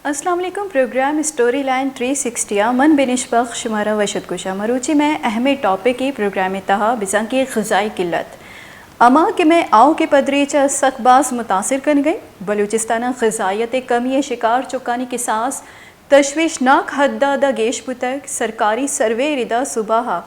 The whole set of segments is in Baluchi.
السلام علیکم۔ Programme story line three sixty ءَ من بنش بخش شمارا وش اتک گوشاں۔ مروچی مئے اہمیں ٹاپک اے پروگرام ءِ تہا بزاں کہ غذائی قلت۔ ہما کہ مئے آؤکیں پدریچ ءَ سک باز متاثر کنگ ءَ اِنت۔ بلوچستان ءَ غذائیت ءِ کمی ءِ شکار چکانی کساس تشویشناک حد ءَ داں گیش بوتگ۔ سرکاری سروے ءِ ردا صوبہ ءَ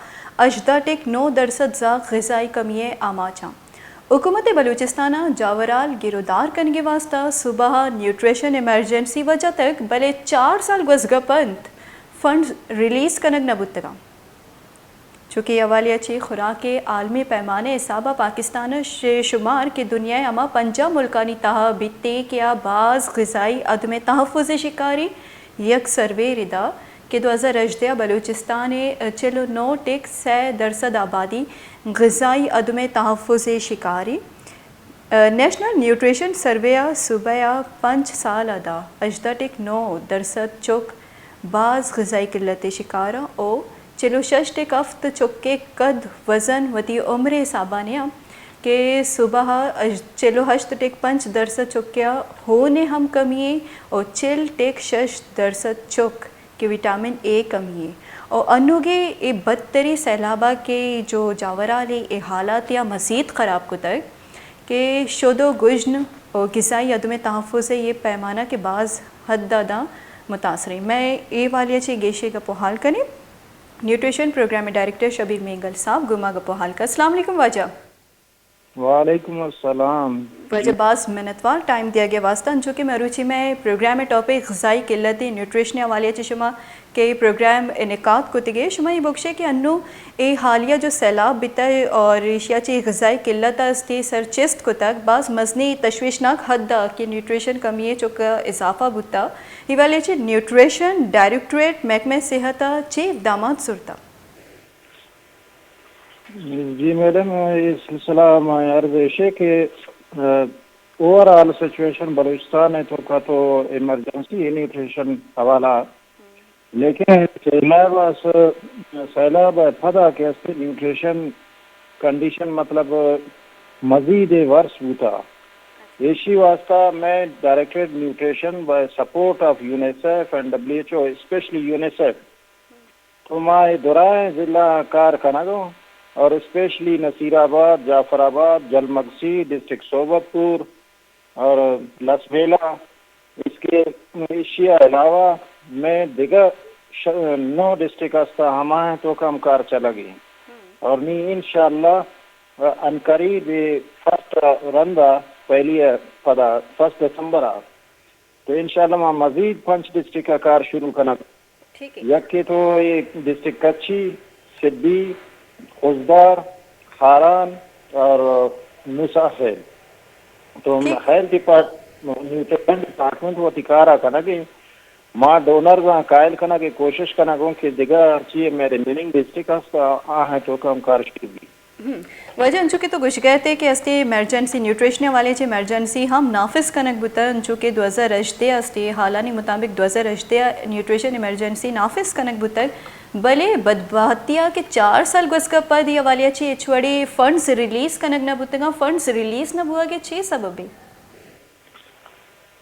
ہژدہ ٹک نو درسد زاگ غذائی کمی ءِ آماچ اَنت۔ حکومت بلوچستان ءَ جاورھال گرودار کنگ ءِ واستہ صوبہ ءَ نیوٹریشن ایمرجنسی وجہ تک، بلے چار سال گوزگ ءَ پنت فنڈز ریلیز کنگ نہ بوتگ اَنت۔ چوکہ اے حوالے ءَ چہ خوراک ءِ عالمی پیمانہ ءِ حساب ءَ پاکستان ءِ شے شمار کہ دنیا ءِ ہما پنجاہ ملکانی تہا بیت ایں کہ آ باز غذائی عدم تحفظ ءِ شکار ایں، یک سروے ءِ ردا کہ دو ہزار ہژدہ ءَ بلوچستان ءِ چل ءُ نو ٹک سئے درسد آبادی غذائی عدم تحفظ ءِ شکار ایں۔ نیشنل نیوٹریشن سروے ءَ صوبہ ءَ پنچ سال ءَ داں ہژدہ ٹک نو درسد چک باز غذائی قلت ءِ شکار اَنت ءُ چل ءُ شش ٹک ہفت چک ءِ قد وزن وتی عمر ءِ حساب ءَ نہ اَنت کہ صوبہ ءَ چل ءُ ہشت ٹک پنچ درسد چک ءَ ہون ءِ ہم کمی ایں ءُ چل ٹک شش درسد چک کہ وٹامن اے کمی ایں ءُ انوگیں اے بدتریں سیلاب ءَ کہ جو جاورھال ءِ اے حالات ءَ مزید خراب کتگ کہ شد ءُ گژن ءُ غذائی عدم تحفظ ءِ اے پیمانہ کہ باز حد ءَ داں متاثر ایں۔ مئے اے حوالے ءَ چہ گیشیں گپ ءُ ہال کنیں۔ نیوٹریشن پروگرام ءِ ڈائریکٹر شبیر مینگل صاحب گوں ما گپ ءُ ہال کن۔ السلام علیکم واجہ۔ وعلیکم السلام۔ واجہ باز منتوار ٹائم دیگ ءِ واستہ، انچو کہ مروچی مئے پروگرام ءِ ٹاپک غذائی قلت ءُ نیوٹریشن ءِ حوالے ءَ چہ شما کہ اے پروگرام انعقاد کتگ ئے، شما اے بگشے کہ انوں اے حالیہ جو سیلاب بیتگ اور ایشی ءَ چہ غذائی قلت ءَ استے سر چست کتگ، باز مزنیں تشویشناک حد ءَ کہ نیوٹریشن کمی ءِ چک ءَ اضافہ بوتگ، اے حوالے ءَ چہ نیوٹریشن ڈائریکٹوریٹ محکمہ صحت ءَ چے اقدامات زرتگ؟ جی میڈم، اے سلسلہ ءَ ما عرض ایش ایں کہ، آ، اوور آل سچویشن بلوچستان ءِ توکا تو ایمرجنسی نیوٹریشن حوالہ، لیکن سیلاب ءَ س-، سیلاب ءَ پدا کہ استے نیوٹریشن کنڈیشن مطلب مزید ورس بوتا۔ ایشی واسطہ مئے directorate nutrition by support of UNICEF and W H O, especially UNICEF, تو ما اے درائیں ضلع کار کنگ ءَ اور اسپیشلی نصیر آباد، جعفر آباد، جلمگسی، ڈسٹرکٹ صحبت پور اور لسبیلہ، اس کے ایشی ءَ علاوہ مئے دگہ ش-، نو ڈسٹرکٹ ہستا، ہماہیں توکا ہم کار چلگی اور نی انشاءاللہ عنقریب اے فرسٹ رندا پہلی ءَ پدا فرسٹ دسمبر ءَ تو انشاءاللہ ما مزید پنچ ڈسٹرکٹ ءَ کار شروع کنگ۔ ٹھیک ہے۔ یکے تو اے ڈسٹرکٹ کچھی، سبی، خضدار، خاران اور نوساخیل۔ تو ٹھیک۔ ہیلتھ ڈپارٹ-، نیوٹریشن ڈپارٹمنٹ وتی کار ءَ کنگ ءَ، ما ڈونرز آں قائل کنگ ءِ کوشش کنگ ءَ کہ دگہ ہرچی مئے ریمیننگ ڈسٹرکٹ ہست، آ-، آہاں توکا ہم کار شروع بی۔ ہم۔ واجہ، انچو کہ تو گوشگ ءَ ات ئے کہ استے ایمرجنسی، نیوٹریشن ءِ حوالے چہ ایمرجنسی ہم نافذ کنگ بوتگ، انچو کہ دو ہزار ہژدہ ءَ استے حالانی مطابق دو ہزار ہژدہ ءَ نیوٹریشن ایمرجنسی نافذ کنگ بوتگ، بلے بدبہتی ءَ کہ چار سال گوزگ ءَ پد اے حوالے ءَ چہ ہچ وڑیں فنڈز ریلیز کنگ نہ بوتگ اَنت، فنڈز ریلیز نہ بوگ ءِ چے سبب اِنت؟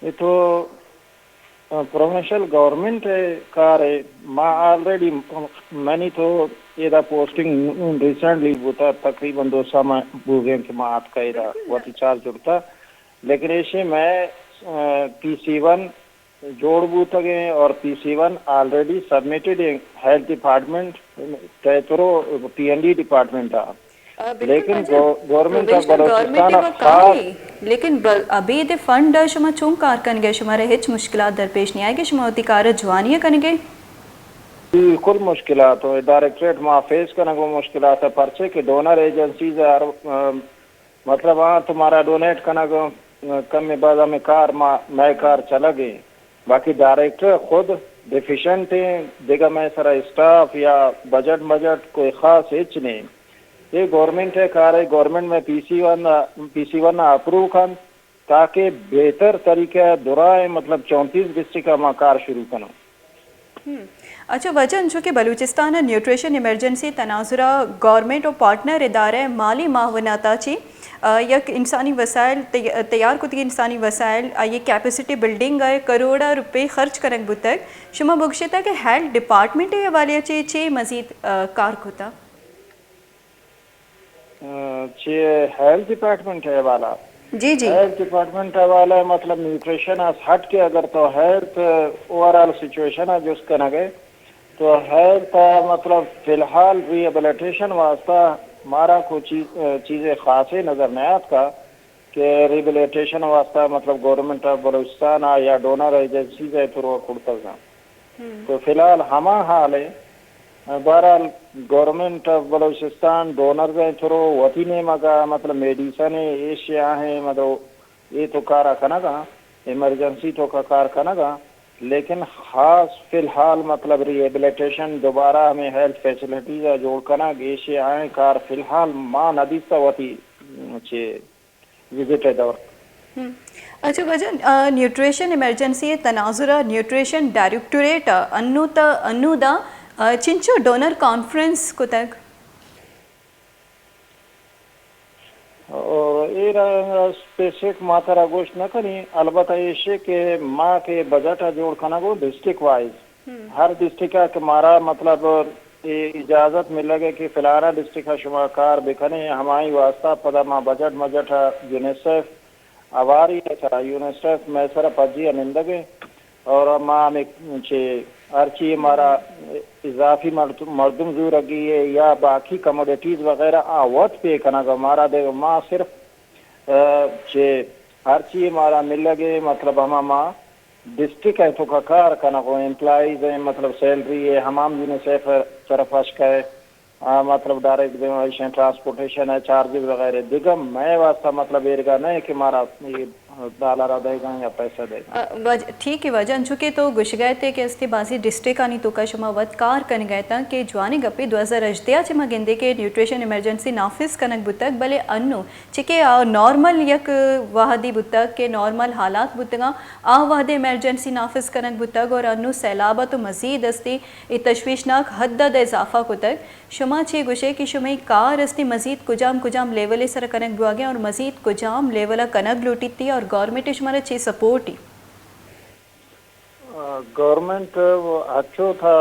اے تو، آ، پروونشل گورنمنٹ ءِ کار ءَ، ما آلریڈی، منی تو ادا پوسٹنگ ریسنٹلی بوتا، تقریباً دو سال ما بوگیں کہ ما آتکا ادا بالکل۔ وتی چارج زرتا، لیکن ایشی مئے، آ، پی سی ون جوڑ بوتگیں اور P C one already submitted ایں ہیلتھ ڈپارٹمنٹ تیترو پی این ڈی ڈپارٹمنٹ ءَ۔ آ، بالکل لیکن واجہ۔ گو-، government of provincial government Balochistan ءَ وَ خاص کارے، لیکن ب-، ابید فنڈ ءَ شما چون کار کنگ ءَ؟ شمارا ہچ مشکلات درپیش نہ آئیگ ءَ؟ شما وتی کار ءَ جوانی ءَ کنگ ءَ؟ بالکل مشکلات ہو، ڈائریکٹریٹ ما فیس کنگ ءَ مشکلات ءَ، پرچے کہ ڈونر ایجنسیز ءَ ہر، ام، مطلب، ہاں، تو مارا ڈونیٹ کنگ ءَ، کم بعد ہمیں کار ما، مئے کار چلگ ءَ۔ باقی ڈائریکٹر خود ڈیفیشنٹ ایں، دگہ مئے سرا اسٹاف یا بجٹ مجٹ کوئی خاص ہچ نہیں۔ اے گورنمنٹ ءِ کار ءَ، گورنمنٹ مئے پی سی ون، پی سی ون ءَ اپروو کنت تاکہ بہتر طریقہ ءَ درائیں، مطلب، چونتیس ڈسٹرکٹ ءَ ما کار شروع کنوں۔ ہم۔ اچھا، واجہ انچو کہ بلوچستان ء نیوٹریشن ایمرجنسی تناظرہ گورنمنٹ و پارٹنر ادارہ مالی معاونت ء چی، آ، یک انسانی وسائل تی-، تیار کتگی انسانی وسائل، آئی کیپیسٹی بلڈنگ ء کروڑ ء روپے خرچ کنگ بوتگ۔ شما بگشیت کہ ہیلتھ ڈپارٹمنٹ ء حوالے ء چی، چی مزید، آ، کار کتا؟ چہ ہیلتھ ڈپارٹمنٹ ء حوالہ؟ جی، جی۔ ہیلتھ ڈپارٹمنٹ ء حوالہ مطلب نیوٹریشن ء ہٹ کے اگر تو ہیلتھ اوور آل سچویشن ء جست کنگ ء تو ہیلتھ ء مطلب فی الحال ریہیبلیٹیشن واسطہ مارا کو چیز، چیزے خاصے نظر نہ آتکا کہ ریہیبلیٹیشن واسطہ مطلب گورنمنٹ آف بلوچستان ء یا ڈونر ایجنسیز ء تھرو کرتگ۔ تو فی الحال ہما حال ہے۔ بہرحال گورنمنٹ آف بلوچستان ڈونرز ء تھرو وتی نیمگا مطلب میڈیسن ہے، ایشیا ہیں، مطلب اے تو کارا کنگا، ایمرجنسی تو کا کار کنگا، لیکن خاص فی الحال مطلب ریہیبلیٹیشن دوبارہ ہمیں ہیلتھ فیسلٹیز ء جوڑ کنگ، ایشیا ہیں کار فی الحال ما ندیستا وتی چے وزٹ ء دور۔ ہم۔ اچھا واجہ، آ، نیوٹریشن ایمرجنسی ء تناظر ء نیوٹریشن ڈائریکٹوریٹ ء انو تا، انو دا، آ، چنچو ڈونر کانفرنس کتگ؟ اور اے را اسپیسیفک ما ترا گوشت نہ کنی، البتہ ایشی کہ ما کہ بجٹ ء جوڑ کنگ و ڈسٹرکٹ وائز ہر ڈسٹرکٹ ء کہ مارا مطلب اے اجازت ملگ ء کہ فلانا ڈسٹرکٹ ء شما کار بکنے، ہمائی واسطہ پدا ما بجٹ مجٹ ء یونیسیف اواری ء سرا، یونیسیف مئے سرا پجی ء نندگ ء اور ما ہمیں چہ ہرچی مارا اضافی مرد-، مردم زورگی ء یا باقی کموڈیٹیز وغیرہ آ وت پے کنگ ء مارا دے، ما صرف، ء، چہ ہرچی مارا ملگ ء مطلب ہما ما ڈسٹرکٹ ء توکا کار کنغو، امپلائیز ء مطلب سیلری ء ہمام یونیسیف ء طرف اش کئے، آ، مطلب ڈائریکٹ دیما ایشاں ٹرانسپورٹیشن ء چارجز وغیرہ دگہ مئے واسطہ مطلب ایرگا نہ کہ مارا اے ڈالر ء دئیگاں یا پیسہ دئیگاں۔ آ، واج-، ٹھیک ہے واجہ، انچو کہ تو گوشگا ات کہ استے بازی ڈسٹرکٹ آنی توکا شما وت کار کنگا اتاں کہ جوانی گپے دو ہزار ہژدہ ء چہ ما گندے کہ نیوٹریشن ایمرجنسی نافذ کنگ بوتگ، بلے انو چہ کہ آ نارمل یک وہدی بوتگ کہ نارمل حالات بوتگاں، آ وہد ایمرجنسی نافذ کنگ بوتگ اور انو سیلاب ء تو مزید استی اے تشویشناک حد ء اضافہ کتگ۔ شما چے گوشے کہ شمئی کار استی مزید کجام کجام لیول ء سر کنگ بوگیں اور مزید کجام لیول ء کنگ لوٹیتی اور گورنمنٹ ء شمارا چے سپورٹ ای؟ گورنمنٹ ہچو تھا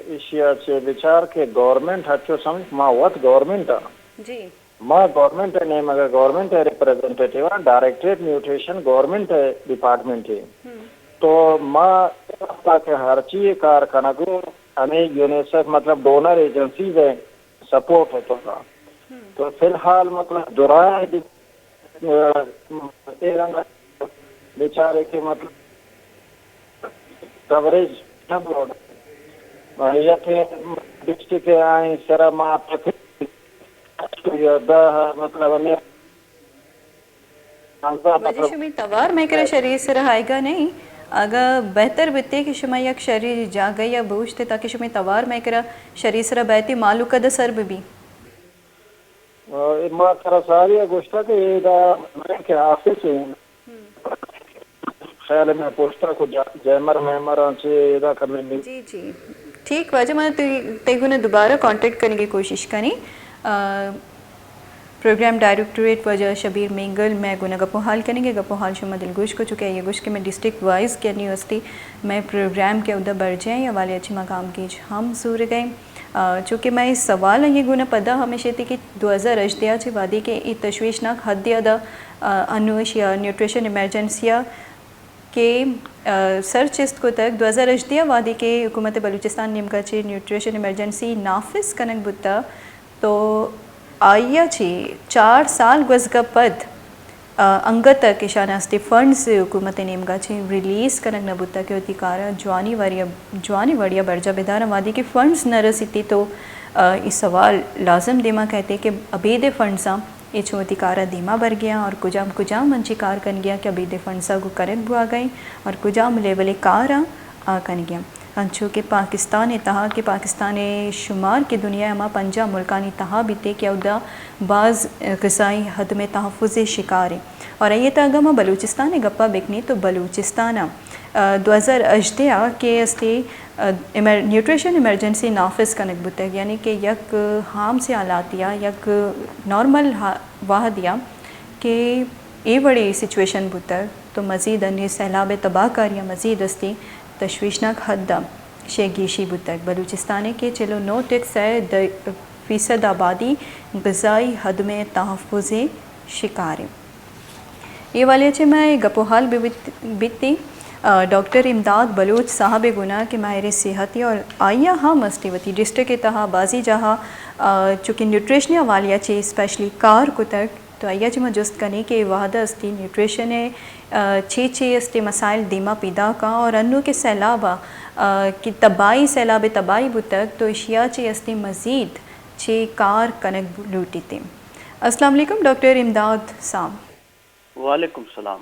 ایشیا چے بچار کہ گورنمنٹ ہچو سمجھ ما وت گورنمنٹ ہاں۔ جی۔ ما گورنمنٹ ء نیمگ ء گورنمنٹ ء ریپرزنٹیٹیو آں، ڈائریکٹریٹ نیوٹریشن گورنمنٹ ء ڈپارٹمنٹ ء۔ تو ما اے واسطہ کہ ہرچی کار کنگ ء ہمیں یونیسیف مطلب ڈونر ایجنسیز ء سپورٹ ء تو کا۔ تو فی الحال مطلب درائیں دی-، ء، اے رنگ بیچارے کہ مطلب کوریج نہ بوگ۔ یک ڈسٹرکٹ آئیں سرا ما تقریباً یا دہ، مطلب، ہمیں پانزدہ، واجہ مطلب، شمئی توار مئے کرا شری سرا آئیگا نہیں۔ اگہ بہتر بیتے کہ شما یک شری جاگہ یا بوشتے تاکہ شمئی توار مئے کرا شری سرا بہتی مالوکہ دا سر ببی۔ اے ما سرا ساری گوشتا کہ اے دا مئے کہ آفس ہیں۔ خیال میں پوسٹا کو جا-، جیمر میمر آں چے ادا کرنے میں۔ جی، جی۔ ٹھیک واجہ، من تئی، تئی گونا دوبارہ کانٹیکٹ کنگی کوشش کنی۔ آ، پروگرام ڈائریکٹوریٹ واجہ شبیر مینگل مئے گونا گپ و حال کنگی، گپ و حال شما دلگوش کو چکے یہ گوش کہ میں ڈسٹرکٹ وائز کہ نیو استی میں پروگرام کے ادا برجیں یا والے اچھی مقام گیج ہم زور گئے۔ آ، چونکہ مئے سوال آئی گونا پدا ہمیش ات کہ دو ہزار ہژدہ ء چہ وہدے کہ اے تشویشناک حد ء دا، آ، انو ایشی ء نیوٹریشن ایمرجنسی ء کہ، آ، سر چست کتگ، دو ہزار ہژدہ ء وہدے کہ حکومت بلوچستان نیمگا چہ نیوٹریشن ایمرجنسی نافذ کنگ بوتگ، تو آئی ء چہ چار سال گوزگ ء پد، آ، انگت ء کہ شان استے فنڈز حکومت ء نیمگا چہ ریلیز کنگ نہ بوتگ کہ وتی کار ء جوانی واری ء، جوانی وڑی ء برجا بداراں۔ وہدے کہ فنڈز نہ رسیتی تو، آ، اے سوال لازم دیما کئیت کہ ابید ء فنڈزاں اے چوں وتی کار ء دیما برگیاں اور کجام کجام انچیں کار کنگیاں کہ ابید ء فنڈزا گوں کنگ بوہگا ایں اور کجام لیول ء کاراں آ کنگیاں۔ انچو کہ پاکستان ء تہا کہ پاکستان ء شمار کہ دنیا ء ہما پنجاہ ملکانی تہا بیتے کہ اودا باز غذائی عدم تحفظ ء شکار ء۔ اور آئی ء تہا اگاں ما بلوچستان ء گپا بکنیں تو بلوچستان ء، آ، دو ہزار ہژدہ ء کہ استے، ایمر-، نیوٹریشن ایمرجنسی نافذ کنگ بوتگ، یعنی کہ یک عام سے حالاتیا، یک نارمل ہا-، وہدیا کہ اے وڑی سچویشن بوتگ تو مزید انی سیلاب تباہ کاریا مزید استی تشویشناک حد شے گیشی بوتگ۔ بلوچستان کہ چل و نو ٹک سئے فیصد آبادی غذائی عدم تحفظ شکار ایں۔ اے حوالے چہ مئے گپ و حال بہ بیت، بیتی، آ، ڈاکٹر امداد بلوچ صاحب ء گونا کہ ماہر صحت ء اور آئی ء ہم استی وتی ڈسٹرکٹ ء تہا بازی جاہا، آ، چونکہ نیوٹریشن ء حوالے چہ اسپیشلی کار کتگ، تو آئی ء چہ ما جست کنیں کہ اے وہد استی نیوٹریشن ء، آ، چے چے استی مسائل دیما پیدا کاں اور انو کہ سیلاب ء، آ، کہ تباہی، سیلاب تباہی بوتگ تو اشیا چہ استی مزید چے کار کنگ لوٹیت۔ السلام علیکم ڈاکٹر امداد صاحب۔ وعلیکم السلام۔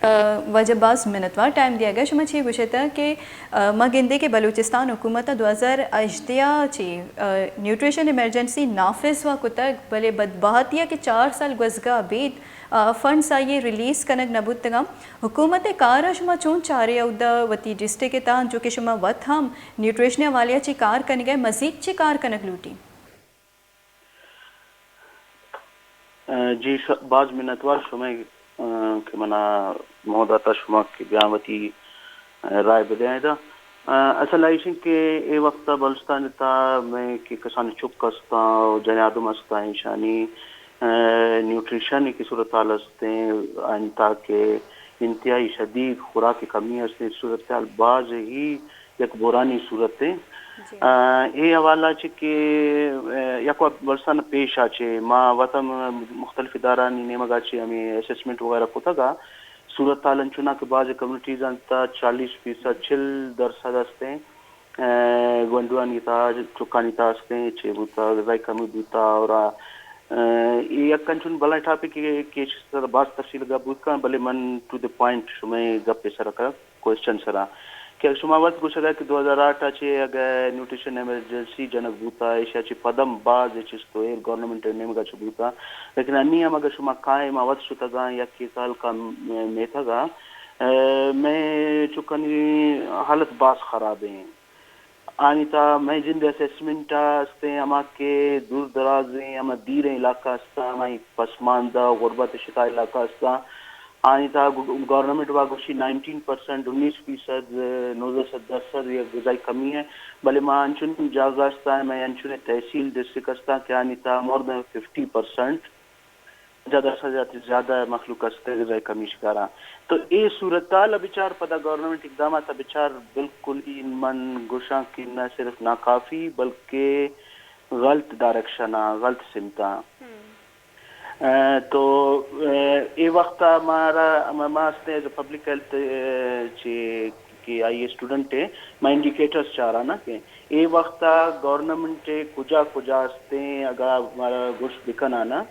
آ، واجہ باز منتوار ٹائم دیگ ء۔ شما چی گوشت کہ، آ، ما گندے کہ بلوچستان حکومت ء دو ہزار ہژدہ ء چی، آ، نیوٹریشن ایمرجنسی نافذ وا کتگ، بلے بدبہتی ء کہ چار سال گوزگا بیت، آ، فنڈز آئی ء ریلیز کنگ نہ بوتگاں۔ حکومت ء کار ء شما چون چارے اودا وتی ڈسٹرکٹ ء تہا انچو کہ شما وت ہم نیوٹریشن ء حوالے ء چی کار کنگ ء مزید چی کار کنگ لوٹی؟ جی، ش-، باز منتوار شمئے، آ، کہ منا موہ داتا شما کہ بیاں وتی، آ، رائے بدیاں ادا۔ آ، اصل ایش انت کہ اے وقت بلوچستان تا میں کہ کسان چک استاں و جن آدم استاں ایشانی، آ، نیوٹریشن کی صورتحال استیں، آنی تا کہ انتہائی شدید خوراک کمی استیں، صورتحال باز ہی یک بحرانی صورت ایں۔ جی۔ آ، اے حوالہ چہ کہ، آ، یک وقت بلوچستان پیش آ چہ ما وت ہم مختلف ادارہانی نیمگا چہ ہمے اسسمنٹ وغیرہ کتگا۔ صورتحال انچونا کہ بعض کمیونٹیز انت چالیس فیصد، چل درصد استیں، آ، گونڈوانی تا، چکانی تا استیں، چے بوتا، غذائی کمی بوتا اور، آ، اے یک انچون بلائیں ٹاپک کہ، کہ ایشی سر باز تفصیل گپ بوت کن، بلے من ٹو دی پوائنٹ شمئے گپ سر کرا۔ کوئسچن سرا کہ اگہ شما وت گوشگ ء کہ دو ہزار آٹھ ء چہ اگہ نیوٹریشن ایمرجنسی جنگ بوتا، ایشی ء چہ پدم باز چست و ایر گورنمنٹ ء نیمگ ء چہ بوتا، لیکن انی ہم اگہ شما کائے ما وت شتگاں یکے کال کا میتگ ء، ء، مئے چکانی حالت باز خراب ایں۔ آنی تھا مئے جند اسسمنٹ ء استیں ہما کہ دور درازیں ہما دیریں علاقہ استاں، ہمائی پسماندہ غربت شکار علاقہ استاں، آنی تھا گو-، گورنمنٹ وا گوشی نائنٹین پرسنٹ، انیس فیصد، نوزدہ سد درصد یک غذائی کمی ہے، بلے ما انچن جاگہ استاں، مئے انچن تحصیل ڈسٹرکٹ استاں کہ آنی تھا مور دین ففٹی پرسنٹ، پنجاہ درصد یا زیادہ مخلوق است غذائی کمی شکاراں۔ تو اے صورتحال بچار پدا گورنمنٹ اقدامات بچار، بالکل ہی من گوشاں کہ نہ صرف ناکافی بلکہ غلط ڈائریکشن ء، غلط سمت ء۔ ء، تو، ء، اے وقت ء مارا، ما، ما استیں ایز اے پبلک ہیلتھ، ء، چی کہ آئی اسٹوڈنٹ ء، ما انڈیکیٹرز چاراں نا کہ اے وقت ء گورنمنٹ ء کجا کجا استیں، اگاں مارا گوشت بکناں نا،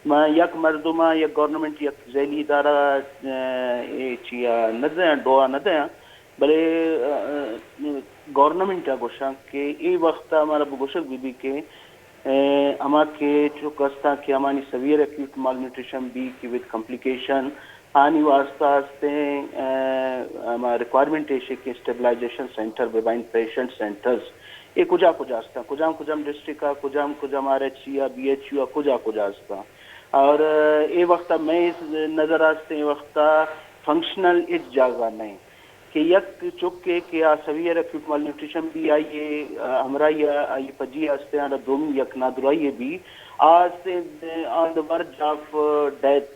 ما یک مردم ء، یک گورنمنٹ، یک ذیلی ادارہ ء، اے چیا نہ دیاں، ڈوہ نہ دیاں، بلے، ء، گورنمنٹ ء گوشاں کہ اے وقت ء مارا بگوشگ بہ بی کہ، ء، ہما کہ چک استاں کہ ہمانی سیویئر ایکیوٹ مال نیوٹریشن بی کہ ود کمپلیکیشن آنی واسطہ استیں، ء، ہما ریکوائرمنٹ ایش کہ اسٹیبلائزیشن سینٹر بہ بائیں، پیشنٹ سینٹرز، اے کجا کجا استاں، کجام کجام ڈسٹرکٹ ء، کجام کجام آر ایچ سی ء، بی ایچ یو ء، کجا کجا استاں۔ اور، ء، اے وقت ء مئے نظر ء استیں، اے وقت ء فنکشنل ہچ جاگہ نہ انت۔ کہ یک چکے کہ آ severe acute malnutrition B I ء ہمراہی ء آئی پجی ء استیں، آ دومی یک نادراہی ء بی آ استیں آن دا ورج آف ڈیتھ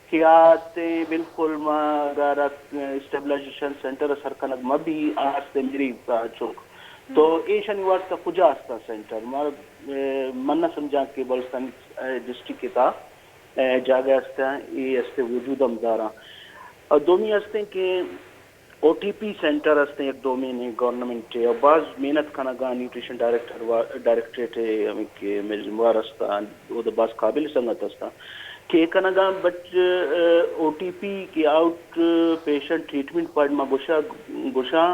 کہ آ استیں بالکل ما اگر اسٹیبلائزیشن سینٹر ء سر کنگ مہ بی آ استیں میری چک۔ تو ایشانی واسطہ کجا استاں سینٹر؟ ما، ء، من نہ سمجھاں کہ بلوچستان ء ڈسٹرکٹ ء تھا، ء، جاگہ استاں، اے استیں وجود ہم داراں۔ اور دومی استیں کہ او ٹی پی سینٹر استیں یک دومین گورنمنٹ ء، باز محنت کنگا نیوٹریشن ڈائریکٹر وا-، ڈائریکٹریٹ ء ہمیں کہ مئے ذمہ وار استاں، او تو باز قابل سنگت استاں کہ کنگا، بٹ، ء، او ٹی پی کہ آؤٹ پیشنٹ ٹریٹمنٹ پارٹ ما گوشا، گوشاں،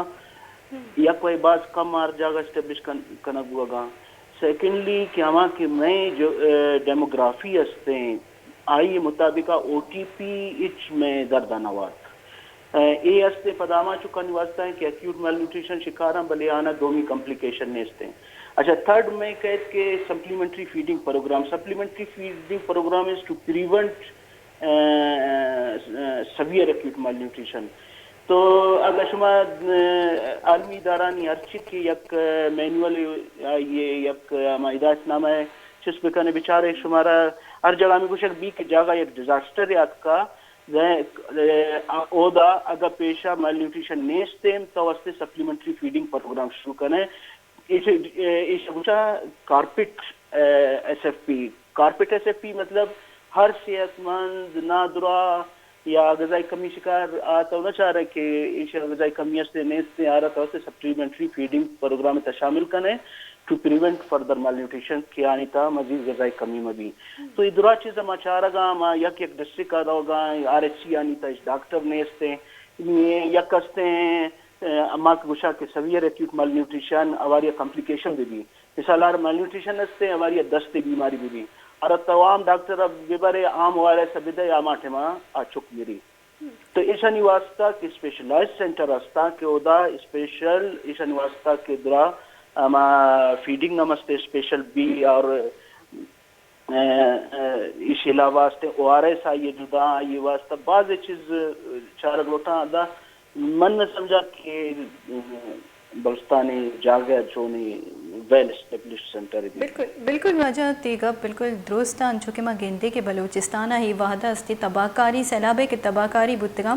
یک وے باز کم ہر جاگہ اسٹیبلش کن-، کنگ بوگاں۔ سیکنڈلی کہ ہما کہ مئے جو، ء، ڈیموگرافی استیں، آئی مطابق او ٹی پی ہچ مئے درد نہ وارت۔ اے است پدا ہما چکانی واسطہ ہیں کہ ایکیوٹ میل نیوٹریشن شکار ہیں، بلے آنا دومی کمپلیکیشن نیست ہیں۔ اچھا، تھرڈ میں کہت کہ supplementary feeding programme, supplementary feeding programme is to prevent severe acute malnutrition. تو اگر شما، آ، عالمی ادارانی ہرچی کہ یک مینول آئیے، یک ہما ہدایت نامہ ہے، چس بکنے بچارے، شمارا ہر جگہ میں گوشگ بی کہ جاگہ یک ڈیزاسٹر یاتکا، اودا اگا پیشا میل نیوٹریشن نیستیں تو استے سپلیمنٹری فیڈنگ پروگرام شروع کنے۔ ایش، ایش گوشا کارپٹ، ایس ایف پی۔ کارپٹ ایس ایف پی مطلب ہر صحت مند نادرا یا غذائی کمی شکار آ تو نہ چارے کہ ایش غذائی کمی است نیست، آرا تو استے سپلیمنٹری فیڈنگ پروگرام تا شامل کنے ٹو پریونٹ فردر میل نیوٹریشن کہ آنی تا مزید غذائی کمی مبی۔ تو یہ درا چیز ما چارگا، ما یک یک ڈسٹرکٹ آ روگا، آر ایچ سی آنی تا اش ڈاکٹر نیست ہیں، یک است ہیں، اما کہ گوشا کہ سیویئر ایکیوٹ میل نیوٹریشن اواری کمپلیکیشن بی بی۔ مثال ہر میل نیوٹریشن است ہیں، اواری دست بیماری بی بی۔ اور توام ڈاکٹر اب ببرے عام وائرس بدے یا ما ٹھما آ چک مری۔ تو ایشانی واسطہ کہ اسپیشلائز سینٹر ہستا کہ اودا اسپیشل ایشانی واسطہ کہ درا ہما فیڈنگ ہم است اسپیشل بی اور، اے، اے، ایش علاوہ است او آر ایس آئیے جدا آئیے واسطہ بعض چیز چارگ لوٹاں۔ ادا من نہ سمجھا کہ، اے، بلوچستان جاگہ چونی ویل اسٹیبلشڈ سینٹر بی۔ بالکل، بالکل واجہ، تی گپ بالکل درست آں۔ انچو کہ ما گندے کہ بلوچستان ء اے وہد ء استی تباہ کاری، سیلاب ء کہ تباہ کاری بوتگاں،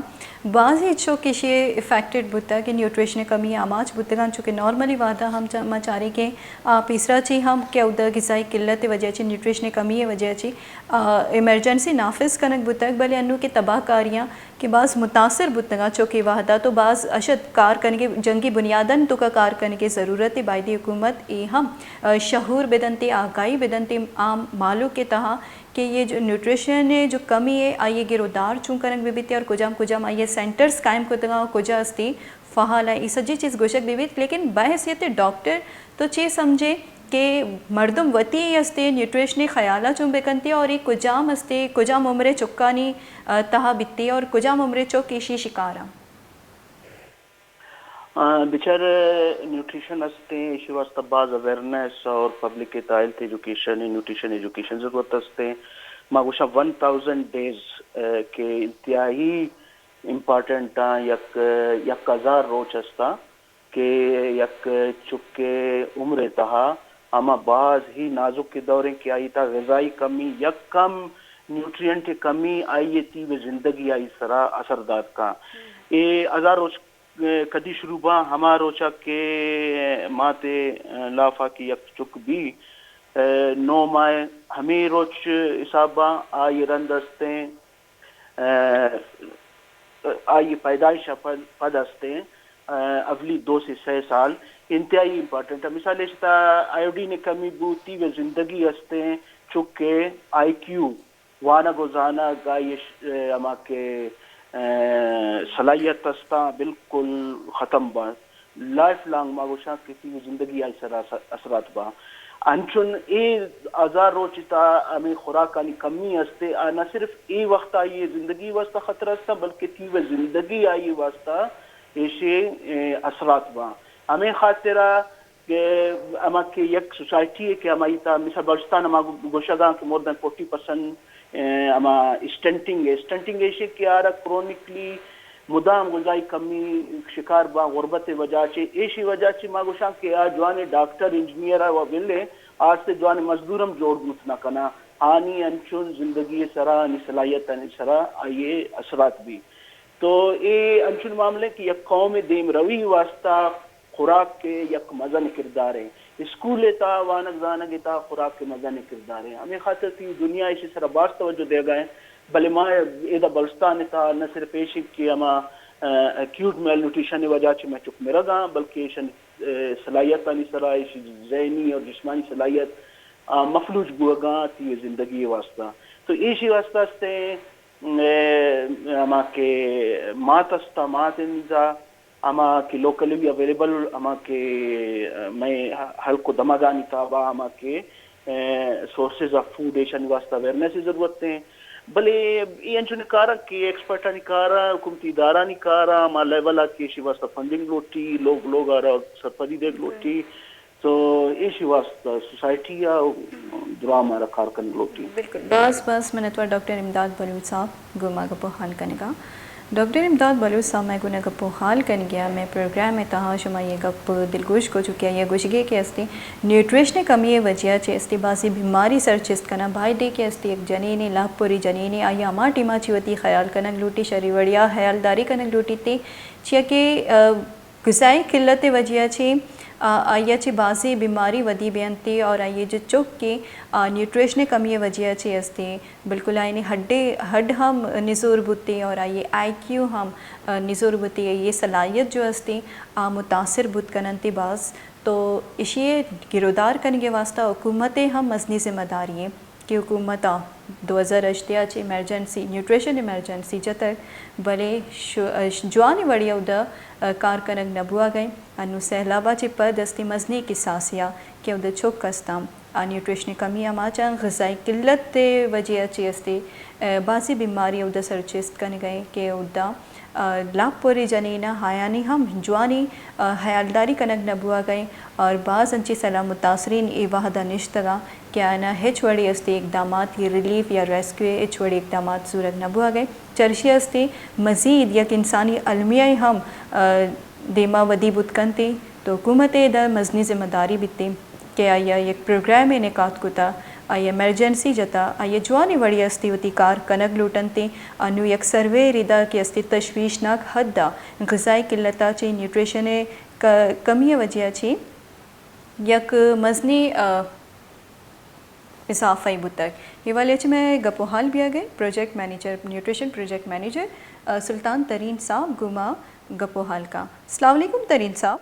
بازیں چک ایشی افیکٹڈ بوتگ کہ نیوٹریشن کمی آماچ بوتگاں، چونکہ نارملی وہد ء ہم چ-، ما چاریں کہ آ پیسرا چی ہم کہ اود ء غذائی قلت ء وجہ چی، نیوٹریشن کمی ء وجہ چی، آ، ایمرجنسی نافذ کنگ بوتگ، بلے انو کہ تباہ کاریاں کہ باز متاثر بوتگاں چوکہ وہدا تو باز اشد کار کنگے، جنگی بنیادن توکا کار کنگے ضرورت ء، بایدی حکومت اے ہم، آ، شعور بدنتے، آگاہی بدنتے عام مہلوک ء تہا کہ یہ جو نیوٹریشن ء جو کمی ہے آئی ء گرودار چون کنگ بہ بیت اور کجام کجام آئی ء سینٹرز قائم کتگاں اور کجا استی فعال ء، اے سجی چیز گوشگ بہ بیت، لیکن بحیثیت ڈاکٹر تو چے سمجھے کہ مردم وتی استے نیوٹریشنی خیالا چون بکنتے اور اے کجام استے، کجام عمرے چکانی، آ، تہا بیتے اور کجام عمرے چک ایشی شکارا؟ آ، بچار نیوٹریشن استے، ایشی واسطہ باز اویئرنس اور پبلک ء تہا ہیلتھ ایجوکیشن، نیوٹریشن ایجوکیشن ضرورت استے۔ ما گوشاں ون تھاؤزینڈ ڈیز، آ، کہ انتہائی امپارٹنٹ آں، یک، یک ہزار روچ استا کہ یک چک ء عمر ء تہا ہما باز ہی نازک دور انت کہ آئی تہا غذائی کمی، یک کم نیوٹرینٹ کمی آئی ء تیوہ زندگی آئی سرا اثر دات کن۔ اے ہزار روچ کدی شروع باں؟ ہما روچا کہ مات ء لافا کہ یک چک بی، نو ماہ، ہمے روچ حساب باں آئی رند استیں۔ آئی پیدائش ء پد، پد استیں، اولی دو سے سہ سال انتہائی امپورٹنٹ ہے۔ مثال ایش تا آیوڈین کمی بوتی و زندگی استیں، چکے آئی کیو، وانگ و زانگ، آئی اش-، ہما کہ صلاحیت استاں بالکل ختم باں۔ لائف لانگ ما گوشاں کہ تئی زندگی آئی سرا اث-، اثرات باں۔ انچن اے ہزار روچ تا ہمیں خوراکانی کمی استے، آ نہ صرف اے وقت آئی زندگی واسطہ خطرہ استاں، بلکہ تئی و زندگی آئی واسطہ ایشی، اے، اثرات باں۔ ہمیں خاطرا کہ ہما کہ یک سوسائٹی ہے کہ ہمائی تا مثال بلوچستان ہما گوشگاں کہ مور دین فورٹی پرسنٹ، اے، ہما اسٹنٹنگ ہے۔ اسٹنٹنگ ایشی کہ آرا کرونکلی مدام غذائی کمی شکار باں غربت ء وجہ چہ، ایشی وجہ چہ ما گوشاں کہ آ جوانیں ڈاکٹر، انجینئر ء و بلے آ است جوانیں مزدور ہم جوڑ بوت نہ کناں۔ آنی انچن زندگی ء سرا، آنی صلاحیت آنی سرا آئی ء اثرات بی۔ تو اے انچن معاملے کہ یک قوم ء دیم روی واسطہ خوراک ء یک مزن کردار ہے۔ اسکول ء تا وانگ زانگ ء تا خوراک ء مزن کردار ہے۔ ہمیں خاطر تئی دنیا ایشی سرا باز توجہ دیگا ہے۔ بلے ما ادا بلوچستان ء تہا نہ صرف ایش کہ ہما، آ، ایکیوٹ میل نیوٹریشن ء وجہ چہ مئے چک مرگاں، بلکہ ایشانی، آ، صلاحیتانی سرا، ایشی ذہنی اور جسمانی صلاحیت، آ، مفلوج بوگاں تئی زندگی ء واسطہ۔ تو ایشی واسطہ استیں، آ، ہما کہ مات استا، مات انزا، ہما کہ لوکلی اویلیبل، ہما کہ، آ، مئے ہلک و دمگانی تابا، ہما کہ، آ، سورسز آف فوڈ ایشانی واسطہ اویئرنس ضرورت ہیں۔ بلے اے انچوش کار اَنت کہ ایکسپرٹانی کار اَنت، حکومتی ادارہانی کار اَنت، ہما لیول ءَ کہ ایشی واسطہ فنڈنگ لوٹی، لوگ لوگ ءَ را سرپدی دیگ لوٹی، تو ایشی واسطہ سوسائٹی ءَ دراہ ءَ را کار کنگ لوٹی۔ بالکل، باز باز منتوار ڈاکٹر امداد بلوچ صاحب گوں ما گپ ءُ ہال کنگ ءَ۔ ڈاکٹر امداد بلوچ صاحب، مئے گوں گپ ءُ ہال کنگ ءَ، مئے پروگرام ءِ تہا شما اے گپ دلگوش کو، چونکہ آئی ءِ گوشگ ءَ کہ استی نیوٹریشن ءِ کمی ءِ وجہ ءَ چہ استی بازیں بیماری سر چست کناں، بایدے کہ استی یک جنینے، لاپ پوری جنینے، آئی ءَ ہما ٹیم ءَ چہ وتی خیال کنگ لوٹی، شری وڑیا ہیالداری کنگ لوٹی تے، چیا کہ، آ، غذائی قلت ءِ وجہ ءَ چہ، آ، آئی ءَ چہ بازیں بیماری ودی بیانتے اور آئی ءِ جو چک کہ، آ، نیوٹریشن ءِ کمی ءِ وجہ ءَ چہ استی، بالکل آئی ءِ ہڈے، ہڈ ہم نزور بوتے اور آئی ءِ آئی کیو ہم، آ، نزور بوتے، آئی ءِ صلاحیت جو استی، آ متاثر بوت کننتے باز۔ تو ایشی ءِ گرودار کنگ ءِ واسطہ حکومت ءِ ہم مزنیں ذمہ داری ایں کہ حکومت ءَ دو ہزار ہژدہ ءَ چہ ایمرجنسی، نیوٹریشن ایمرجنسی جتگ، بلے شو-، جوانیں وڑے ءَ اودا کار کنگ نہ بوہگ ءَ ایں۔ انوں سیلاب ءَ چہ پد استی مزنیں کساسے ءَ کہ اودا چک استاں، آ نیوٹریشن کمی ءَ ماچاں، غذائی قلت ءِ وجہ ءَ چہ استی، بازیں بیماری اودا سرچست کنگ ءَ ایں کہ اودا لاپ پوری جنین ءَ آیانی ہم جوانیں، آ، ہیالداری کنگ نہ بوہگ ءَ ایں اور باز انچیں سیلاب متاثرین اے وہد ءَ نشتگ اَں کہ آیاں ہچ وڑیں استی اقدامات یا ریلیف یا ریسکیو ءِ ہچ وڑیں اقدامات زورگ نہ بوہگ ءَ ایں۔ چرشی استی مزید یک انسانی المیہ ہم، آ، دیما ودی بوت کنت، تو حکومت ءِ ادا مزنیں ذمہ داری بیت۔ کہ آئی ءَ یک پروگرامے نقاد کتہ، آئی ءَ ایمرجنسی جتہ، آئی ءَ جوانیں وڑے استی وتی کار کنگ لوٹنتیں۔ انوں یک سروے ردا کہ استی تشویشناک حد ءَ غذائی قلت ءَ چہ نیوٹریشن ءِ ک-، کمی ءِ وجہ ءَ چہ یک مزنیں، آ، اضافہ ئے بوتگ۔ اے حوالے ءَ چہ مئے گپ ءُ حال بیاگ ءَ project manager, nutrition project manager, آ، سلطان ترین صاحب گوں ما گپ ءُ حال کاں۔ السلام علیکم ترین صاحب۔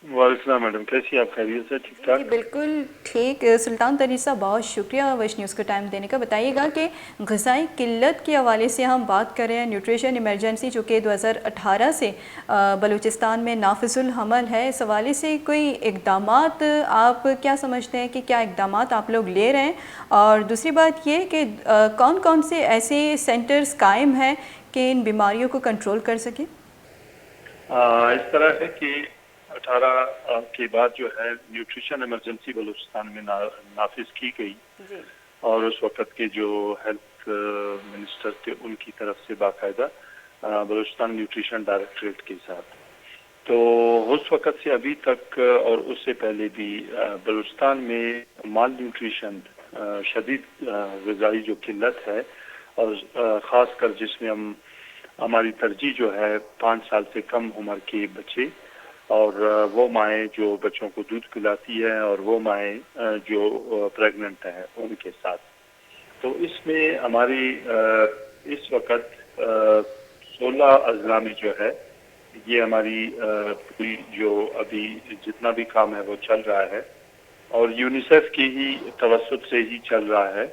وعلیکم السلام میڈم، کیسی آپ؟ خیریت سے؟ ٹھیک جی، ٹھاک؟ جی، بالکل ٹھیک۔ سلطان ترین صاحب، بہت شکریہ وش نیوز کو ٹائم دینے کا۔ بتائیے گا کہ غذائی قلت کے حوالے سے ہم بات کر رہے ہیں، نیوٹریشن ایمرجنسی جو کہ دو ہزار اٹھارہ سے، آ، بلوچستان میں نافذ العمل ہے، اس حوالے سے کوئی اقدامات آپ کیا سمجھتے ہیں کہ کیا اقدامات آپ لوگ لے رہے ہیں؟ اور دوسری بات یہ کہ، آ، کون کون سے ایسے سینٹرز قائم ہیں کہ ان بیماریوں کو کنٹرول کر سکیں؟ آ، اس طرح ہے کہ اٹھارہ کے بعد جو ہے نیوٹریشن ایمرجنسی بلوچستان میں نا-، نافذ کی گئی۔ جی۔ اور اس وقت کے جو ہیلتھ، آ، منسٹر تھے، ان کی طرف سے باقاعدہ، آ، بلوچستان نیوٹریشن ڈائریکٹوریٹ کے ساتھ۔ تو اس وقت سے ابھی تک اور اس سے پہلے بھی، آ، بلوچستان میں مال نیوٹریشن، آ، شدید، آ، غذائی جو قلت ہے اور، آ، خاص کر جس میں ہم ہماری ترجیح جو ہے پانچ سال سے کم عمر کے بچے اور، آ، وہ مائیں جو بچوں کو دودھ پلاتی ہیں اور وہ مائیں، آ، جو، آ، پریگننٹ ہیں ان کے ساتھ۔ تو اس میں ہماری، آ، اس وقت، آ، سولہ اضلاع میں جو ہے یہ ہماری، آ، پوری جو ابھی جتنا بھی کام ہے وہ چل رہا ہے اور یونیسیف کی ہی توسط سے ہی چل رہا ہے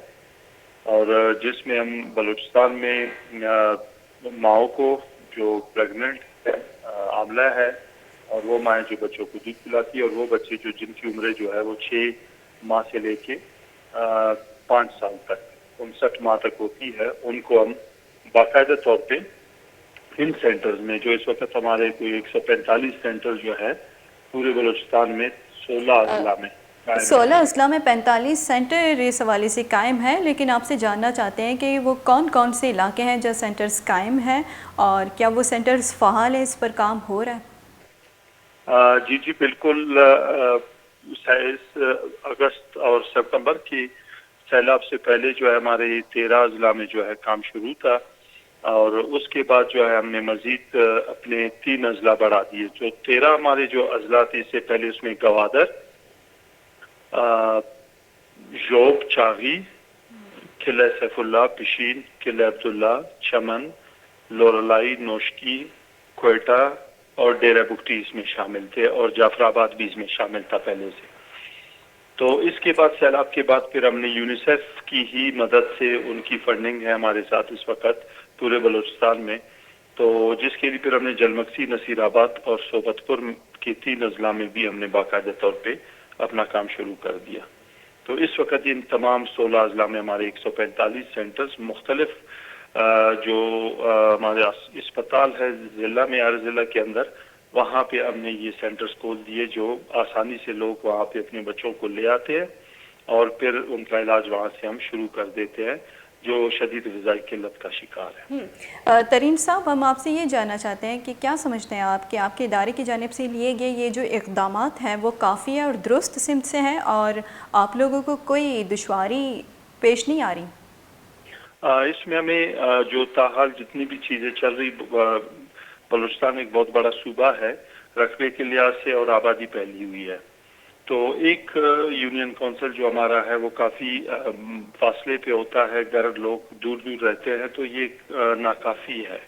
اور، آ، جس میں ہم بلوچستان میں، آ، ماؤں کو جو پریگننٹ ہے، آ، حاملہ ہے اور وہ مائیں جو بچوں کو دودھ پلاتی ہے اور وہ بچے جو جن کی عمریں جو ہے وہ چھ ماہ سے لے کے، آ، پانچ سال تک، انسٹھ ماہ تک ہوتی ہے، ان کو ہم باقاعدہ طور پہ ان سینٹرز میں جو اس وقت ہمارے کوئی ایک سو پینتالیس سینٹر جو ہے پورے بلوچستان میں سولہ اضلاع میں قائم ہے۔ سولہ اضلاع میں پینتالیس سینٹر اس حوالے سے قائم ہے، لیکن آپ سے جاننا چاہتے ہیں کہ وہ کون کون سے علاقے ہیں جہاں سینٹرز قائم ہیں اور کیا وہ سینٹرز فعال ہیں، اس پر کام ہو رہا ہے؟ آ، جی، جی، بالکل، آ، آ، اس اگست اور سپتمبر کی سیلاب سے پہلے جو ہے ہمارے تیرہ اضلاع میں جو ہے کام شروع تھا اور اس کے بعد جو ہے ہم نے مزید، آ، اپنے تین اضلاع بڑھا دیے۔ جو تیرہ ہمارے جو اضلاع تھے، اس سے پہلے اس میں گوادر، آ، ژوب، چاغی، قلعہ سیف اللہ، پشین، قلعہ عبداللہ، چمن، لورالائی، نوشکی، کوئٹہ اور ڈیرہ بگٹی اس میں شامل تھے اور جعفر آباد بھی اس میں شامل تھا پہلے سے۔ تو اس کے بعد، سیلاب کے بعد، پھر ہم نے یونیسیف کی ہی مدد سے، ان کی فنڈنگ ہے ہمارے ساتھ اس وقت پورے بلوچستان میں، تو جس کے لیے پھر ہم نے جلمکسی، نصیر آباد اور صحبت پور کے تین اضلاع میں بھی ہم نے باقاعدہ طور پہ اپنا کام شروع کر دیا۔ تو اس وقت ان تمام سولہ اضلاع میں ہمارے ایک سو پینتالیس سینٹرز مختلف، آ، جو، آ، ہمارے اس-، اسپتال ہے ضلع میں، ہر ضلع کے اندر، وہاں پہ ہم نے یہ سینٹرز کھول دیے جو آسانی سے لوگ وہاں پہ اپنے بچوں کو لے آتے ہیں اور پھر ان کا علاج وہاں سے ہم شروع کر دیتے ہیں جو شدید غذائی قلت کا شکار ہے۔ ہم۔ آ، ترین صاحب، ہم آپ سے یہ جاننا چاہتے ہیں کہ کیا سمجھتے ہیں آپ کہ آپ کے ادارے کی جانب سے لیے گئے یہ جو اقدامات ہیں، وہ کافی ہے اور درست سمت سے ہیں اور آپ لوگوں کو کوئی دشواری پیش نہیں آ رہی؟ آ، اس میں ہمیں، آ، جو تاحال جتنی بھی چیزیں چل رہی، ب-، آ، بلوچستان ایک بہت بڑا صوبہ ہے، رقبے کے لحاظ سے اور آبادی پھیلی ہوئی ہے۔ تو ایک، آ، یونین کونسل جو ہمارا ہے، وہ کافی، آ، فاصلے پہ ہوتا ہے، گھر لوگ دور دور رہتے ہیں، تو یہ، آ، ناکافی ہے۔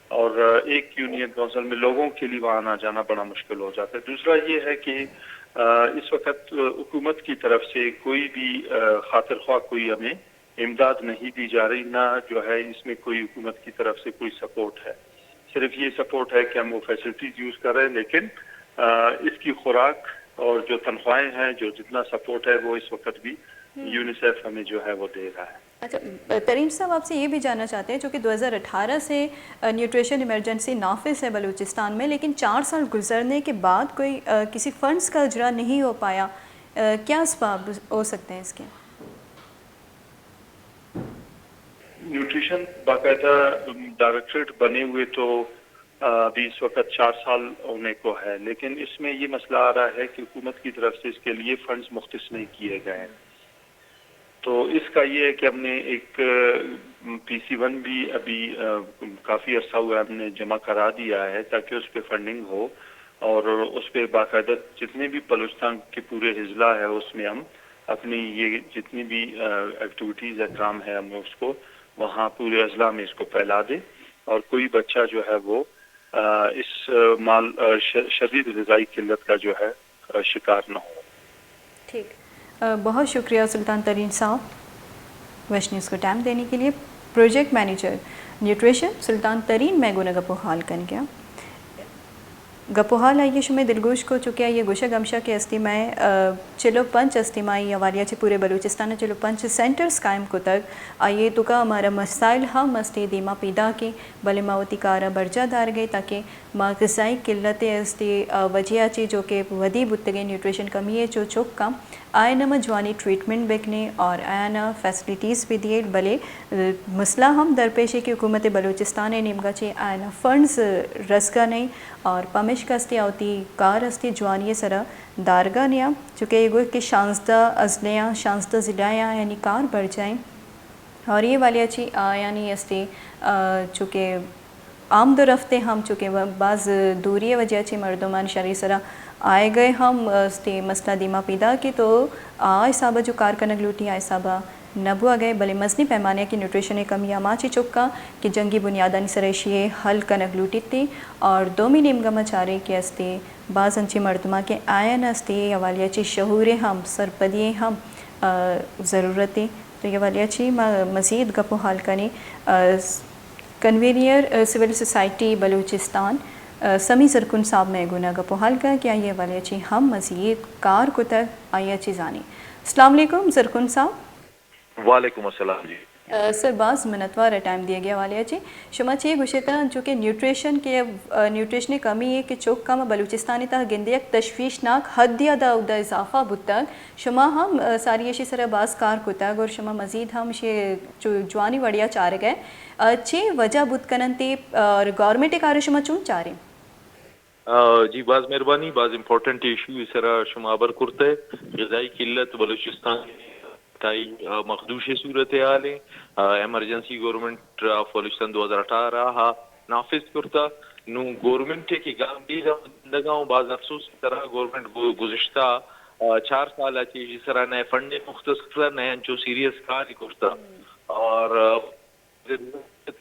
اور، آ، ایک یونین کونسل میں لوگوں کے لیے وہاں آنا جانا بڑا مشکل ہو جاتا ہے۔ دوسرا یہ ہے کہ، آ، اس وقت، آ، حکومت کی طرف سے کوئی بھی، آ، خاطر خواہ کوئی ہمیں امداد نہیں دی جا رہی، نہ جو ہے اس میں کوئی حکومت کی طرف سے کوئی سپورٹ ہے۔ صرف یہ سپورٹ ہے کہ ہم وہ فیسلٹیز یوز کر رہے ہیں، لیکن، آ، اس کی خوراک اور جو تنخواہیں ہیں، جو جتنا سپورٹ ہے، وہ اس وقت بھی یونیسیف ہمیں جو ہے وہ دے رہا ہے۔ اچھا، ترین صاحب، آپ سے یہ بھی جاننا چاہتے ہیں، چونکہ دو ہزار اٹھارہ سے، آ، نیوٹریشن ایمرجنسی نافذ ہے بلوچستان میں، لیکن چار سال گزرنے کے بعد کوئی، آ، کسی فنڈز کا اجرا نہیں ہو پایا، آ، کیا اسباب ہو سکتے ہیں اس کے؟ نیوٹریشن باقاعدہ ڈائریکٹوریٹ بنے ہوئے تو، آ، ابھی اس وقت چار سال ہونے کو ہے، لیکن اس میں یہ مسئلہ آ رہا ہے کہ حکومت کی طرف سے اس کے لیے فنڈز مختص نہیں کیے گئے ہیں۔ تو اس کا یہ ہے کہ ہم نے ایک، آ، پی سی ون بھی ابھی، آ، کافی عرصہ ہوا ہے، ہم نے جمع کرا دیا ہے تاکہ اس پہ فنڈنگ ہو اور اس پہ باقاعدہ جتنے بھی بلوچستان کے پورے اضلاع ہے، اس میں ہم اپنی یہ جتنی بھی، آ، ایکٹیویٹیز ہے، کام ہے، ہم اس کو وہاں پورے اضلاع میں اس کو پھیلا دیں اور کوئی بچہ جو ہے وہ، آ، اس، آ، مال، آ، ش-، شدید غذائی قلت کا جو ہے، آ، شکار نہ ہو۔ ٹھیک۔ آ، بہت شکریہ سلطان ترین صاحب، ویسٹ نیوز کو ٹائم دینے کے لیے۔ پروجیکٹ مینیجر نیوٹریشن سلطان ترین مئے گون ءَ گپ ءُ ہال کنگ ءَ اَنت۔ گپ ءُ ہال آئی ءِ شمئے دلگوش کو، چونکہ آئی ءِ گوشگ ہمیش اِنت کہ استی مئے، آ، چل ءُ پنچ استی ما اے حوالہ ءَ چہ پورے بلوچستان ءَ چل ءُ پنچ سینٹرز قائم کتگ۔ آئی ءِ توکا مارا مسائل ہم استی دیما پیداک اِنت، بلے ما وتی کار ءَ برجاہ دارگ ءَ ایں تاکہ ما غذائی قلت ءِ استی، آ، وجہ ءَ چہ جو کہ ودی بوتگیں نیوٹریشن کمی ءِ چو چک اَنت، آیان ءَ ما جوانی ٹریٹمنٹ بکنیں اور آیان ءَ فیسلٹیز بھی دیئے، بلے، آ، مسئلہ ہم درپیش اِنت کہ حکومت بلوچستان ءِ نیمگ ءَ چہ آیان ءَ فنڈز رسگ ءَ نہ اِنت اور پمیشکا استی آ وتی کار استی جوانی ءِ سرا دارگ ءَ نہ اَنت، چونکہ اے گوشت کہ شانزدہ اضلاع، شانزدہ ضلع ءَ آیانی کار برجاہ اِنت۔ اور اے حوالہ ءَ چہ آیانی استی، آ، چونکہ آمد ءُ رفت ءِ ہم چونکہ و-، باز دوری ءِ وجہ ءَ چہ مردمان شری سرا آیگ ءِ ہم استی مسئلہ دیما پیداک اِنت، تو آ حساب ءَ جو کار کنگ لوٹی آ حساب ءَ نہ بوگ ءَ، بلے مزنیں پیمانے ءَ کہ نیوٹریشن ءِ کمی ہما چہ چک اَنت کہ جنگی بنیادانی سرا ایشی ءِ حل کنگ لوٹیت اور دومی نیمگ ءَ ما چاریں کہ استی باز انچیں مردماں کہ آیان استی اے حوالہ ءَ چہ شعور ءِ ہم سرپدی ءِ ہم، آ، ضرورت اِنت۔ تو اے حوالہ ءَ چہ ما مزید گپ ءُ ہال کنیں، آ، س-، کنوینر، آ، سول سوسائٹی بلوچستان، آ، سمی زرکن صاحب مئے گون ءَ گپ ءُ ہال کنت کہ آئی ءِ حوالہ ءَ چہ ہم مزید کار کتگ، آئی ءَ چہ زانیں۔ السلام علیکم زرکن صاحب۔ وعلیکم السلام جی۔ آ، سر، باز منتوار ءَ ٹائم دیگ ءِ حوالہ ءَ چہ۔ شما چے گوشیت، چونکہ نیوٹریشن کہ، آ، نیوٹریشن ءِ کمی ءَ کہ چک ہم بلوچستان ءِ تہا گندے یک تشویشناک حدے ءَ داں اودا اضافہ بوتگ۔ شما ہم، آ، ساری ایشی سرا باز کار کتگ اور شما مزید ہم ایشی چو جوانی وڑیا چارگ ءَ۔ آ، چے وجہ بوت کن اَنت اور گورنمنٹ ءِ کار ءَ شما چون چاریں؟ آ، جی، باز مہربانی، باز امپورٹنٹ ایشو ءِ سرا شما ہبر کرتہ۔ غذائی قلت بلوچستان تائی، آ، مخدوش صورتحال اِنت۔ آ، ایمرجنسی گورنمنٹ آف بلوچستان دو ہزار اٹھارہ ءَ نافذ کرتہ۔ نوں گورنمنٹ ءِ کہ گامگیج ءَ گندگ ءَ اوں، باز افسوس ءِ سرا گورنمنٹ گو-، گزشتہ، آ، چار سال ءَ چہ ایشی سرا نئے فنڈ مختص کرتہ، نئے انچو سیریس کار کرتہ۔ اور، آ،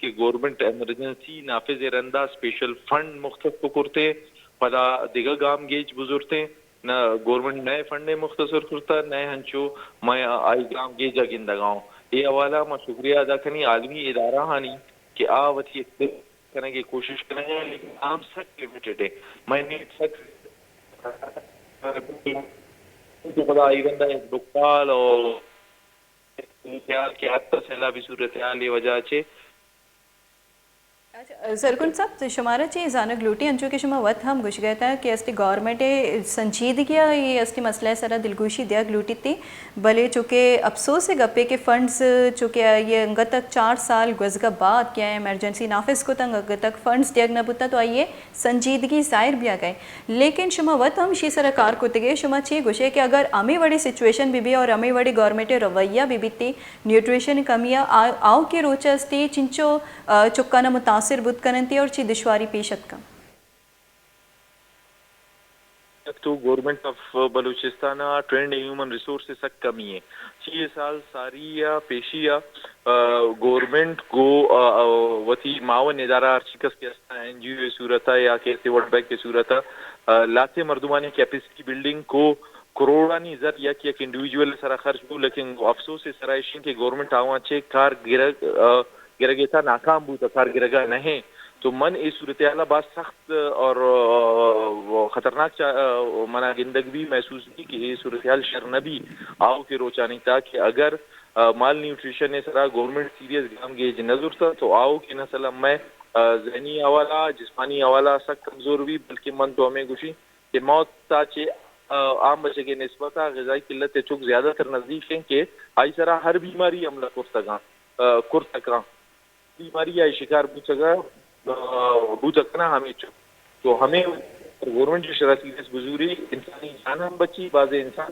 کہ گورنمنٹ ایمرجنسی نافذ ءِ رندا اسپیشل فنڈ مختص کو کرتے، پدا دگہ گامگیج بزرتے، نہ گورنمنٹ نئے فنڈ مختص کرتا، نئے ہنچو مئے آئی گامگیج ءَ گندگ ءَ اوں۔ اے حوالہ ءَ ما شکریہ ادا کنی عالمی ادارہ آنی کہ آ وتی اقدام کنگ ءِ کوشش کنگ ءَ، لیکن آ ہم سک لمیٹڈ اِنت، مئے نیٹ سک کہ پدا آئی رندا یک ڈکال اور صورتحال کہ حتی سیلابی صورتحال ءِ وجہ چہ۔ اچھا، زرگن صاحب، تو شمارا چی زانگ لوٹی، انچو کہ شما وت ہم گوشگا اتاں کہ استی گورنمنٹ ءِ سنجیدگی ءَ اے استی مسئلہ ءِ سرا دلگوشی دیگ لوٹیتی، بلے چونکہ افسوس ءِ گپے کہ فنڈز چونکہ آئی ءَ انگت تک چار سال گوزگا بعد کہ آئی ایمرجنسی نافذ کتگ، انگت تک فنڈز دیگ نہ بوتگ، تو آئی ءِ سنجیدگی ظاہر بیاگ ءَ۔ لیکن شما وت ہم ایشی سرا کار کتگے، شما چے گوشے کہ اگر ہمے وڑیں سچویشن بہ بی اور ہمے وڑیں گورنمنٹ ءِ رویہ بہ بیتی، نیوٹریشن کمی ءَ آ-، آؤکیں روچ ءَ استی چنچو، آ، چکانا متاثر بوت کننتی اور چی دشواری پیش اتکاں؟ یک تو گورنمنٹ آف بلوچستان ءَ ٹرینڈ ہیومن ریسورسز سک کمی ایں۔ چی اے سال ساری ءَ پیشی ءَ، آ، گورنمنٹ گو، آ، آ، وتی معاون ادارہ ہرچی کس کہ استاں، این جی او ءِ صورت ءَ یا کہ استی ورلڈ بینک ءِ صورت ءَ، آ، لہتے مردمانی کیپیسٹی بلڈنگ کو کروڑانی زر یک یک انڈیویجول ءِ سرا خرچ بو، لیکن افسوس ءِ سرا ایش ایں کہ گورنمنٹ آواں چہ کار گرگ، آ، گرگ ءِ تہا ناکام بوت، کار گرگ ءَ نہ ایں۔ تو من اے صورتحال ءَ باز سخت اور، آ، خطرناک چا-، آ، منا گندگ بی، محسوس بی کہ اے صورتحال شر نہ بی آؤکیں روچانی تہا کہ اگر، آ، مال نیوٹریشن ءِ سرا گورنمنٹ سیریس گامگیج نہ زرتہ تو آؤکیں نسل ہمے، آ، ذہنی حوالہ، جسمانی حوالہ سک کمزور بی، بلکہ من تو ہمے گوشی کہ موت تا چہ، آ، عام بچک ءِ نسبت ءَ غذائی قلت ءِ چک زیادہ تر نزدیک ایں کہ آئی سرا ہر بیماری حملہ کرتگاں، آ، کرتکاں۔ بیماری آئی شکار بوتگا، آ، بوتگ کناں ہمے چک۔ تو ہمے گورنمنٹ ءِ شرا سیریس بزوری، انسانی جان ہم بچی، بازیں انسان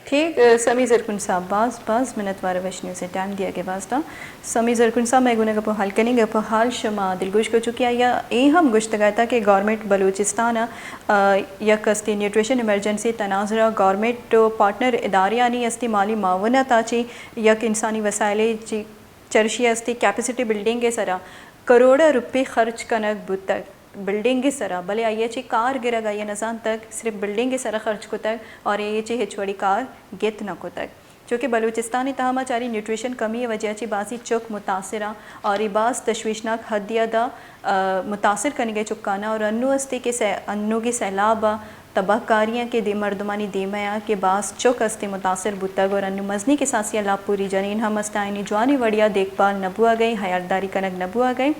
ٹھیک، سمی زرکن صاحب، باز، باز منتوار وش نیوز ءِ ٹائم دیگ ءِ واسطہ۔ سمی زرکن صاحب، مئے گوں گپ ءُ حال کنیں، گپ ءُ حال شما دلگوش کو چکی آئی ءَ اے ہم گوشتگ ات کہ گورنمنٹ بلوچستان ءَ، آ، یک استی نیوٹریشن ایمرجنسی تناظر ءَ گورنمنٹ ءُ پارٹنر اداریانی استی مالی معاونت ءَ چی یک انسانی وسائل چی چرشی استی کیپیسٹی بلڈنگ ءِ سرا کروڑ روپے خرچ کنگ بوتگ۔ بلڈنگ ءِ سرا، بلے آئی ءَ چہ کار گرگ آئی ءَ نہ زانتگ، صرف بلڈنگ ءِ سرا خرچ کتگ اور آئی ءَ چہ ہچ وڑی کار گت نہ کتگ۔ چونکہ بلوچستان ءِ تہا ما چاری نیوٹریشن کمی ءِ وجہ چہ بازیں چک متاثر آں اور اے باز تشویشناک حدی ءَ دا، آ، متاثر کنگ ءَ چکانا اور انو استے کہ سہ-، انوگی سیلاب ءَ تباہ کاریاں کہ دیم مردمانی دیما آں کہ باز چک استے متاثر بوتگ اور انو مزنی کساسی ءَ لاپ پوری جنین ہم است آئینی جوانی وڑیا دیکھ بھال نہ بوگ ءَ، ہیالداری کنگ نہ بوگ ءَ۔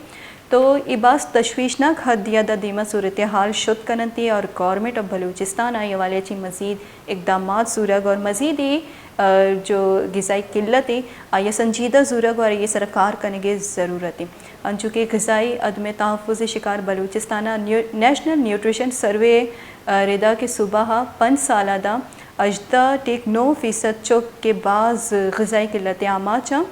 تو اے باز تشویشناک حدی ءَ دا دیما صورتحال شت کننتی اور گورنمنٹ آف بلوچستان آئی حوالے چی مزید اقدامات زورگ اور مزید اے، آ، جو غذائی قلت ایں آئی ءَ سنجیدہ زورگ اور آئی ءِ سرا کار کنگ ءِ ضرورت ایں۔ انچو کہ غذائی عدم تحفظ ءِ شکار بلوچستان ءَ نیو-، نیشنل نیوٹریشن سروے ءِ، آ، ردا کہ صوبہ ءَ پنچ سال ءَ دا ہژدہ ٹیک نو فیصد چک کہ باز غذائی قلت ءِ آماچ آں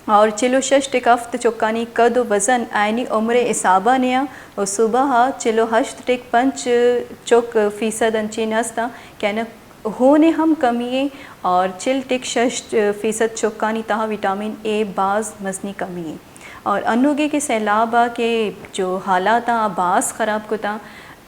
اور چل و شش ٹیک ہفت چکانی قد و وزن آئینی عمر ءِ حسابا نیاں و صوبہ ءَ چل و ہشت ٹیک پنچ چک فیصد انچیں است آں کہ آئینا ہون ءِ ہم کمی ایں اور چل ٹیک شش فیصد چکانی تہا وٹامن اے باز مزنی کمی ایں اور انوگے کہ سیلاب ءَ کہ جو حالات آں باز خراب کتاں،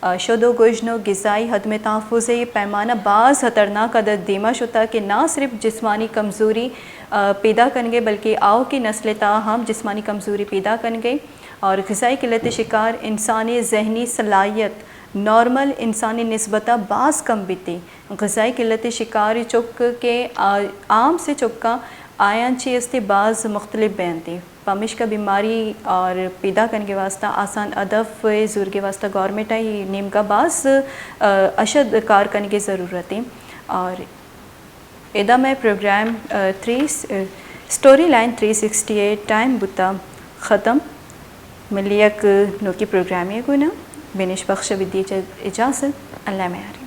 آ، شد و گژن و غذائی عدم تحفظ ءِ پیمانہ باز خطرناک حد ءَ دیما شتگ کہ نہ صرف جسمانی کمزوری، آ، پیدا کنگ ءَ بلکہ آؤکیں نسل ءِ تہا ہم جسمانی کمزوری پیدا کنگ ءَ اور غذائی قلت ءِ شکار انسان ءِ ذہنی صلاحیت نارمل انسان ءِ نسبت ءَ باز کم بیتی۔ غذائی قلت ءِ شکار چک کہ آ-، عام سے چکاں آیاں چی استے باز مختلف بینتی۔ پمیشکا بیماری اور پیدا کنگ ءِ واسطہ آسان ہدف ءِ زورگ ءِ واسطہ گورنمنٹ ءِ نیمگا باز، آ، اشد کار کنگ ءِ ضرورت ایں۔ اور ادا مئے پروگرام، آ، تھری، آ، story line three sixty eight time بوتا ختم۔ ملی یک نوکی پروگرامے گونا، بینش بخش بدی اجازت۔ اللہ میاری۔